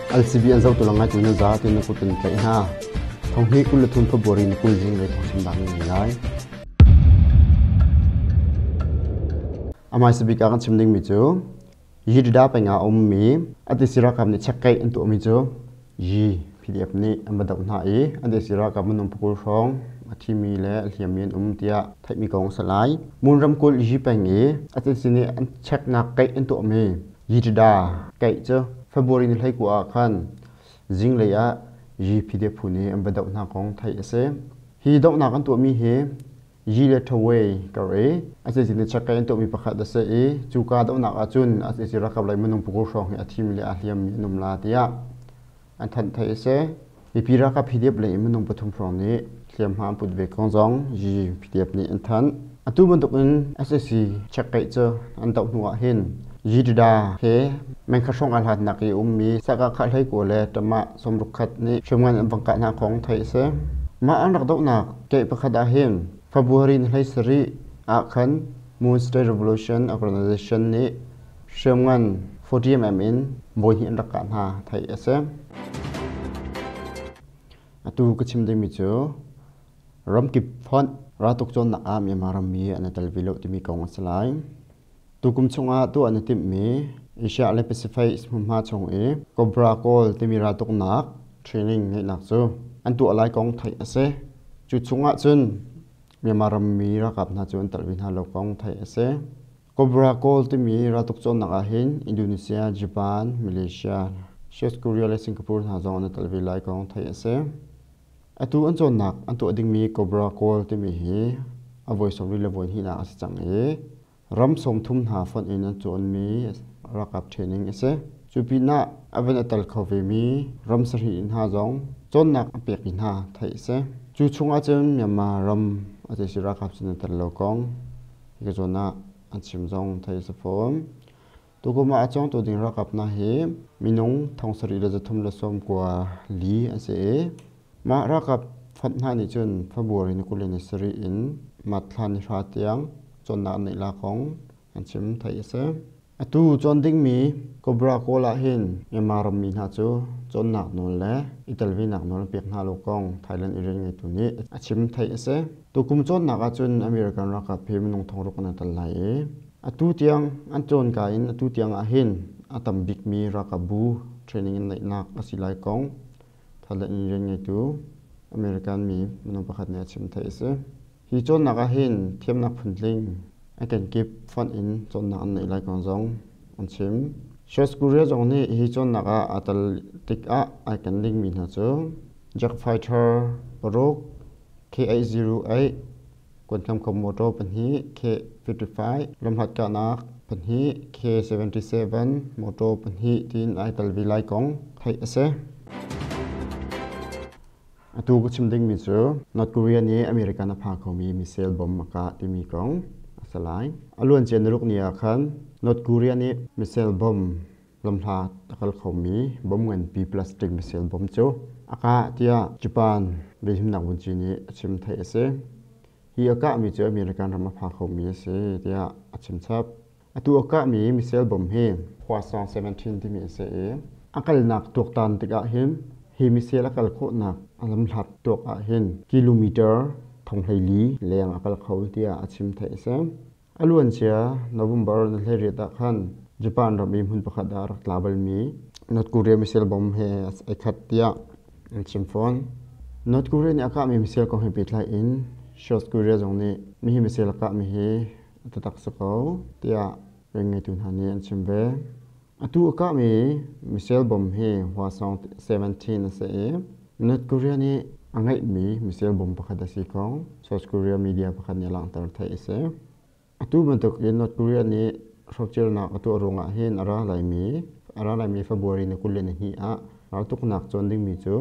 LCB an zohtu le ngaitu nan za tiin na kut in tlaih hna. Thonghnih 23 February ni 20 zinglei thawngchim dah nan ngei lai. A hmaisa bik ah kan chim dingmi cu Yidida peng ah a ummi Atisi ralkap nih chekkeih an tuahmi cu Yi PDF nih an va doh hna i Atisi ralkap minung pakul hrawng a thimi le a hliammi an um tiah theihmi kong a si lai. Mon ramkulh Yi peng i Atisi nih an cheknak keih an tuahmi Yidida keih cu February ni 19 ah khan zinglei ah Yi PDF phu nih an va doh hna kong theih a si. Hi dohnak an tuahmi hi Yi le Thawei kar i a cizin i chekkai an tuahmi pakhat a si i cu kahdohnak ahcun a cici ralkap lei minung pakul hrawng hi a thimi le a hliammi an um la tiah an thanh theih a si. Mipi ralkap PDF lei in minung pathum hrawng nih hliamhma an put ve kong zong Yi PDF nih an thanh. Atu bantuk in sac chekkeih cu an doh hnu ah hin Yi Dada he mengkhat hrawng aa hlatnak i ummi Sakah Hleikua le Tamah sawmruk khat nih hriamngan an vang kah hna kong theih a si. Mah an rak dohnak keih pakhat ah hin February ni 17 ah khan Moon State Revolution Organization nih hriamngan 40 mm in bawi hnih an rak kah hna theih a si. Atu ka chim dingmi cu ramkip fonh raltuk cawnnak ah Myanmar rammi an i tel ve lo timi kong a si lai. Tukum chungah tuah na timhmi Asia le Pacific hmunhma chung i Cobra Call timi raltuknak training ngeihnak cu an tuah lai kong theih a si. Cu chungah cun Myanmar rammi ralkap hna cu an telh ve hna lo kong theih a si. Cobra Call timi raltuk cawnnak ah hin Indonesia, Japan, Malaysia, South Korea le Singapore hna zong an i tel ve lai kong theih a si. Atu an cawnnak an tuah dingmi Cobra Call timi hi a voi 20 le voi hnihnak a si cang i ram 30 hna fonh in an cawnmi ralkap training a si. Cu pinah a van a tel kho vemi ram sarih hna zong cawnnak a pekmi hna theih a si. Cu chung ahcun Myanmar ram a si ralkap sin an tel lo kong hi ka zawn ah an chim zong theih a si fawn. Tukum ah a cawngtu ding ralkap hna hi minung 7394 an si i mah ralkap fonh hna nih cun February ni 27 in March thla ni hra tiang cawnnak an neih la kong an chim theih a si. Atu cawn dingmi Cobra Kawl ah hin Myanmar rammi hna cu cawnnak nawl le i telvenak nawl an pek hna lo kong Thailand i rianngeitu nih a chim theih a si. Tukum cawnnak ahcun American ralkap hi minung 6,000 an i tel lai i Atu tiang an cawnka in atu tiang ah hin a tam bikmi ralkapbu training in neihnak a si lai kong Thailand in rian ngeitu American mi minung pakhat nih a chim theih a si. Hi cawnnak ah hin thiamnak phuntling a kenkip fonh in cawnnak an neih lai kong zong an chim. South Korea zong nih hi cawnnak ah aa tel tikah ai ken dingmi hna cu Jack Fighter paruk, K808, Kuankham motor pahnih K55, lamhlat kahnak pahnih K77, motor pahnih tiin ai tel ve lai kong theih a si. Atu ka chim dingmi cu North Korea nih American a pha khomi missile bomb a kah timi kong a si lai. A luancia niruk ni ah khan North Korea nih missile bomb lamhlat a kal khomi bomb nganpi plastic missile bomb cu a kah tiah Japan venhimnak vunci nih a chim theih a si. Hi a kahmi cu American ram a pha khomi a si tiah a chim chap. Atu a kahmi missile bomb hi Hwasong 17 timi a si i a kalnak tuaktan tikah hin hi missile a kal khawhnak a lamhlat tuak ah hin kilometer 14,000 leng a kal kho tiah a chim theih a si. A luancia November ni 18 ah khan Japan ram i hmun pakhat ah a rak tla balmi North Korea missile bomb he ai khat tiah an chim fawn. North Korea nih a kahmi missile kong he pehtlai in South Korea zong nih mihi missile a kahmi hi a taktak si ko tiah rianngeitu hna nih an chim ve. Atu a kahmi missile bomb hi Hwasong 17 a si i North Korea nih a ngeihmi missile bomb pakhat a si kong South Korea media pakhat nih a langhter theih a si. Atu bantuk in North Korea nih hrocernak a tuah ruangah hin a ra laimi February ni 22 ah raltuknak cawn dingmi cu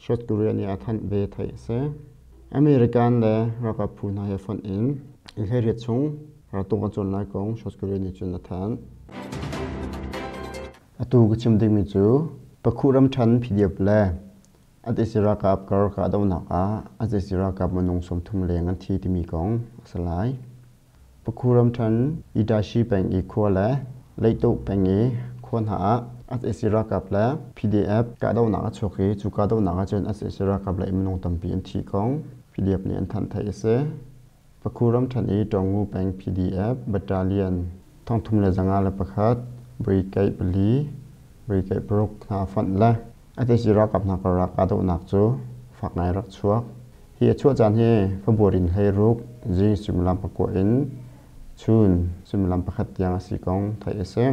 South Korea nih a thanh ve theih a si. American le ralkap phu hna he fonh in 18 chung raltuk a cawn lai kong South Korea nih cun a thanh. Atu ka chim dingmi cu Pakhu ramṭhan PDF le Atisi ralkap kar kahdohnak ah Atisi ralkap minung 30 leng an thi timi kong a si lai. Pakhu ramṭhan Itashi peng i khua le Leihtuh peng i khua. khua hna ah sac ralkap le PDF kahdohnak a chuak i cu kahdohnak ahcun sac ralkap le minung tampi an thi kong PDF nih an thanh theih a si. Pakhu ramṭhen i Tawngu peng PDF Battalion 3501 Brigade 4 Brigade 6 hna fonh le sac ralkap hna karlak kahdohnak cu fak ngai rak chuak. Hi a chuah caan hi February ni 16 zing suimilam 9 in chun suimilam 1 tiang a si kong theih a si.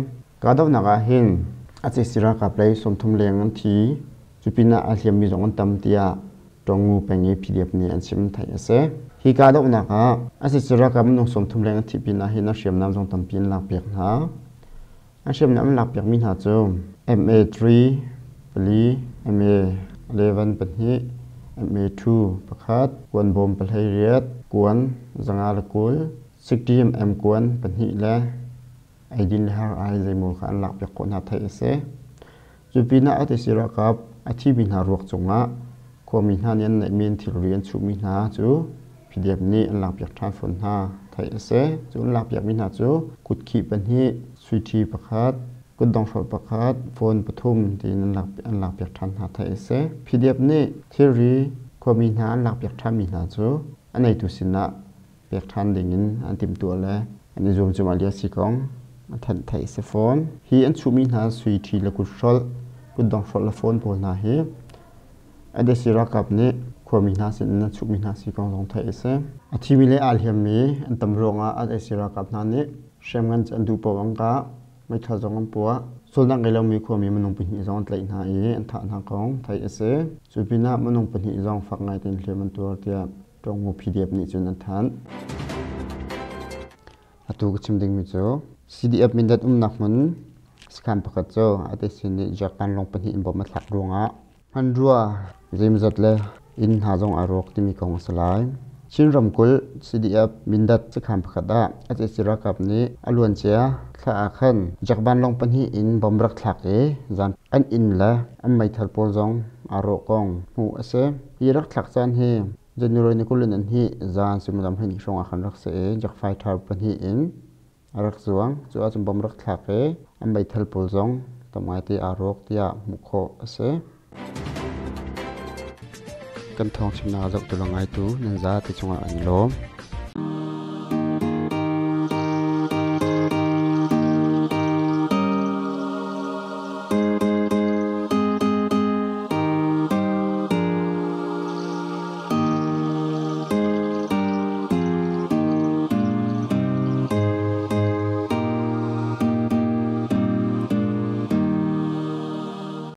Kahdohnak ah hin sac ralkap lei 30 leng an thi. Cu pinah a hliammi zong an tam tiah Tawngu peng i PDF nih an chim theih a si. Hi kahdohnak ah sac ralkap minung 30 leng an thih pinah hin a hriamnam zong tampi an lakpiak hna. An hriamnam an lakpiakmi hna cu MA3 pali, MA11 pahnih, MA2 pakhat, kuan bawm 18, kuan 520, 60mm kuan pahnih le eidin le har ai zeimaw kha an lakpiak khawh hna theih a si. Cu pinah sac ralkap a thimi hna ruak cungah khuami hna nih an neihmi an thilri an chuhmi hna cu PDF nih an lakpiak ṭhan fawn hna theih a si. Cu an lakpiakmi hna cu kutkhih pahnih, suiṭhi pakhat, kutdonghrolh pakhat, phone pathum tiin an lakpiak ṭhan hna theih a si. PDF nih thilri khuami hna an lakpiak ṭhanmi hna cu a neitu sinah pek ṭhan dingin an timhtuah le an i zuam cuahmah lio a si kong a thanh theih a si fawn. Hi an chuhmi hna sui ṭhi le kuthrolh, kutdonghrolh le phone pawl hna hi Adesi ralkap nih khuami hna sinin an chuhmi hna si kong zong theih a si. A thimi le aa hliammi an tam ruangah Adesi ralkap hna nih hriamngan cu an duh paoh an kah, meithal zong an puah. Sualnak ngei lomi khuami minung pahnih zong an tlaih hna i an thah hna kong theih a si. Cu pinah minung pahnih zong fak ngai tein hliam an tuar tiah Ṭawngngu PDF nih cun an thanh. Atu ka chim dingmi cu CDF Mindat umnak hmun sakhan pakhat cu ATC nih Japan lawng pahnih in bom a thlak ruangah hmanrua zeimawzat le inn hna zong aa rawk timi kong a si lai. Chin ramkulh CDF Mindat sakhan pakhat ah SAC ralkap nih a luancia thla ah khan Japan lawng pahnih in bom rak thlak i zan an inn le an meithal pawl zong aa rawh kong hmuh a si. Hi rak thlak caan hi January ni 22 zan suimilam 12 hrawng ah khan rak si i jet fighter pahnih in a rak zuang. Cu ahcun bom rak thlak i an meithal pawl zong tam ngaite aa rawk tiah hmuh khawh a si. Kan thawng chimnak zohtu le ngaitu nan zate cungah an i lawm.